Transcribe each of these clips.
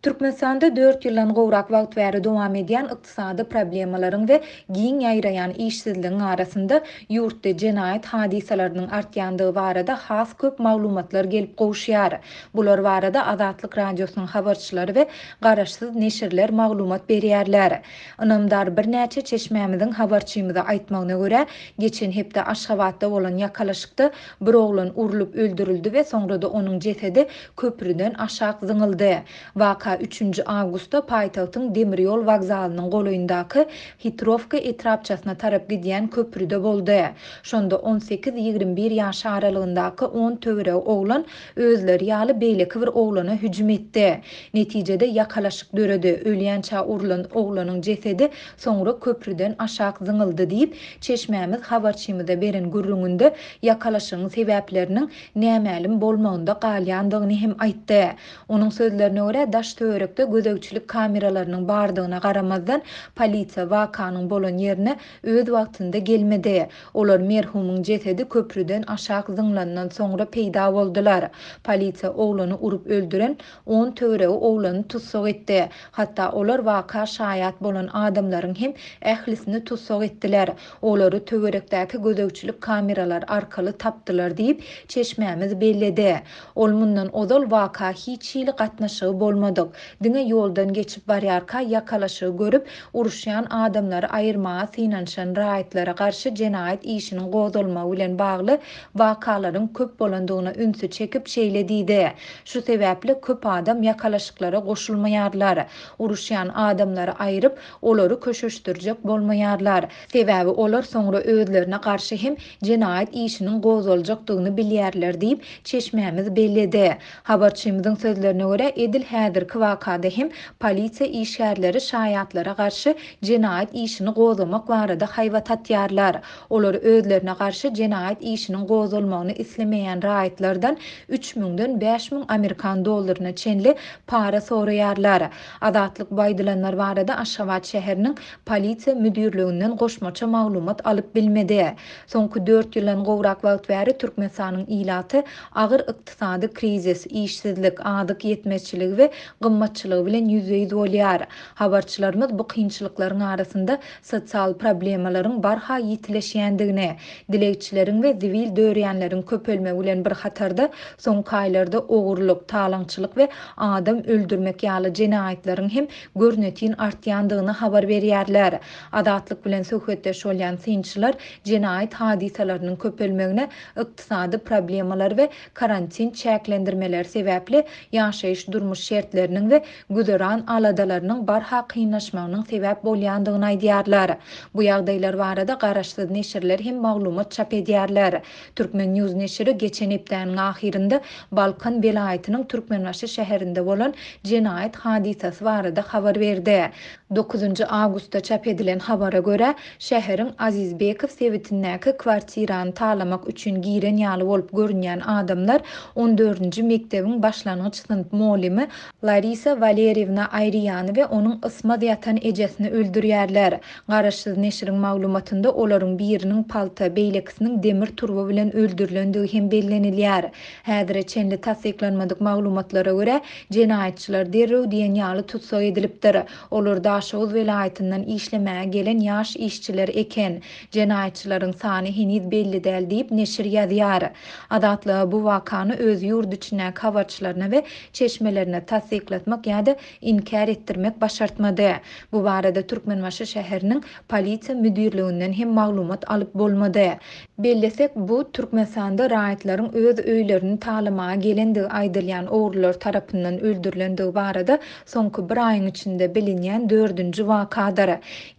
Türkmenistanda dört ýyldan gowrak wagt bäri dowam edýän ykdysady problemalaryň we giň ýaýraýan işsizligiň arasynda ýurtda jenaýat hadysalarynyň artýandygy barada has köp maglumatlar gelip gowuşýar. Bular barada Azatlyk Radiosynyň habarçylary we garaşsyz neşirler maglumat berýärler. Ynamdar birnäçe çeşmämiziň habarçymyza aýtmagyna görä, geçen hepde Aşgabatda bolan ýakalaşykda Bir oglan urlup öldürildi we soňra-da onuň jesedi köprüden aşak zyňyldy. Waka üçünji awgustda paýtagtyň demir ýol wokzalynyň golaýyndaky Hitrowka etrapçasyna tarap gidýän köprüde boldy. Şonda on sekiz-ýigrimi bir ýaş aralygyndaky on töweregi oglan özleri ýaly beýleki bir oglana hüjüm etdi. Netijede ýakalaşyk döredi, ölýänçä urlan oglanyň jesedi soňra köprüden aşak zyňyldy diýip, çeşmämiz habarçymyza beren gürrüňinde ýakalaşygyň sebäpleriniň nämälim bolmagynda galýandygyny hem aýtdy. Onuň sözlerine görä, daş-töwerekde gözegçilik kameralarynyň bardygyna garamazdan, polisiýa wakanyň bolan ýerine öz wagtynda gelmedi. Olar merhumyň jesedi köprüden aşak zyňlandan soňra peýda boldular. Polisiýa oglany urup öldüren On töweregi oglany tussag etdi. Hatda olar waka şaýat bolan adamlaryň hem ählisini tussag etdiler. Olary töwerekdäki gözegçilik kameralary arkaly tapdylar diýip, çeşmämiz belledi. Ol mundan ozal waka hiç hili gatnaşygy bolmadyk, diňe ýoldan geçip barýarka ýakalaşygy görüp, uruşýan adamlary aýyrmaga synanyşan raýatlara garşy jenaýat işiniň gozgalmagy bilen bagly wakalaryň köp bolandygyna ünsi çekip şeýle diýdi, Şu sebäpli köp adam ýakalaşyklara goşulmaýarlar. Uruşýan adamlary aýryp, olary köşeşdirjek bolmaýarlar. Sebäbi olar soňra özlerine garşy hem jenaýat işiniň gozgaljakdygyny bilýärler diýip, çeşmämiz belledi. Habarçymyzyň sözlerine görä, edil häzirki wakada hem polisiýa işgärleri şaýatlara garşy jenaýat işini gozgamak barada haýbat atýarlar. Olar özlerine garşy jenaýat işiniň gozgalmagyny islemeýän raýatlardan üç müňden 5000 amerikan dollaryna çenli para soraýarlar. Azatlyk bu aýdylanlar barada Aşgabat şäheriniň Polisiýa müdirliginden goşmaça maglumat alyp bilmedi. Soňky dört ýyldan gowrak wagt bäri Türkmenistanyň ilaty agyr ykdysady krizis, işsizlik, azyk ýetmezçiligi we gymmatçylygy bilen ýüzbe-ýüz bolýar. Habarçylarymyz bu kynçylyklaryň arasynda sosial problemalaryň barha ýitileşýändigini, dilegçileriň we zibil dörýänleriň köpelmegi bilen bir hatarda, soňky aýlarda ogurlyk, talaňçylyk we adam öldürmek ýaly jenaýatlaryň hem görnetin artýandygyny habar berýärler. Azatlyk bilen söhbetdeş bolýan synçylar jenaýat hadysalarynyň köpelmegine ykdysady problemalar we karantin çäklendirmeleri sebäpli ýaşaýyş-durmuş şertleriniň we güzeran aladalarynyň barha kynlaşmagynyň sebäp bolýandygyny aýdýarlar. Bu ýagdaýlar barada garaşsyz neşirler hem maglumat çap edýärler. Turkmen. News neşiri geçen hepdäniň ahyrynda Balkan welaýatynyň Türkmenbaşy şäherinde bolan jenaýat hadysasy barada habar berdi. Dokuzynjy awgustda çap edilen habara görä, şäheriň Azizbekow sebitindäki kwartirany talamak üçin giren ýaly bolup görünýän adamlar on dördünji mekdebiň başlangyç synp molymy Larisa Walerýewna Aýriýany we onuň ysmaz ýatan ejesini öldürýärler. Garaşsyz neşiriň maglumatynda olaryň biriniň palta, beýlekisiniň demir turba bilen öldürilendigi hem bellenilýär. Häzire çenli tassyklanmadyk maglumatlara görä, jenaýatçylar derrew diýen ýaly tussag edilipdir. Olar Daşoguz welaýatyndan işlemäge gelen ýaş işçiler eken. Jenaýatçylaryň sany heniz belli däl diýip, neşir ýazýar. Azatlyga bu wakany öz ýurt içindäki habarçylaryna we çeşmelerine tassyklatmak ýa-da inkär etdirmek başartmady. Bu barada Türkmenbaşy şäheriniň Polisiýa müdirliginden hem maglumat alyp bolmady. Bellesek, bu, Türkmenistanda raýatlaryň öz öýlerini talamaga gelendigi aýdylýan ogrular tarapyndan öldürilendigi barada soňky bir aýyň içinde bilinýän dördünji wakadyr.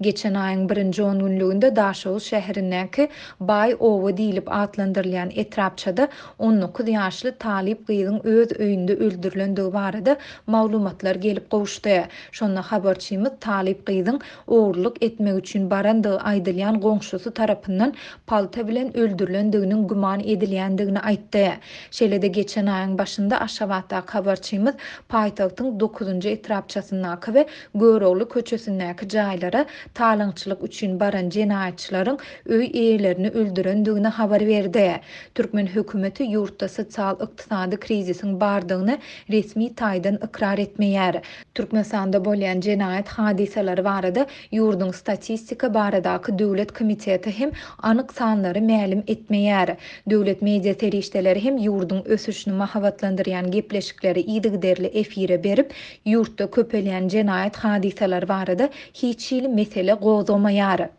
Geçen aýyň birinji ongünlüginde Daşoguz şäherindäki Baý oba diýlip atlandyrylýan etrapçada 19 ýaşly talyp gyzyň öz öýünde öldürilendigi barada maglumatlar gelip gowuşdy. Şonda habarçymyz talyp gyzyň ogurlyk etmek üçin barandygy aýdylýan goňşusy tarapyndan palta bilen öldürilendiginiň güman edilýändigini aýtdy. Şeýle-de geçen aýyň başynda Aşgabatdaky habarçymyz paýtagtyň dokuzynjy etrapçasyndaky we Görogly köçesindäki jaýlara talaňçylyk üçin baran jenaýatçylaryň öý eýelerini öldürendigini habar berdi. Türkmen hökümeti ýurtda sosial-ykdysady krizisiň bardygyny resmi taýdan ykrar. ykrar etmeýär. Türkmenistanda bolýan jenaýat hadysalary barada ýurduň Statistika baradaky döwlet komiteti hem anyk sanlary mälim etmeýär. Döwlet media serişdeleri hem ýurduň ösüşini mahabatlandyrýan gepleşikleri yzygiderli efire berip, ýurtda köpelýän jenaýat hadysalary barada hiç hili mesele gozgamaýar.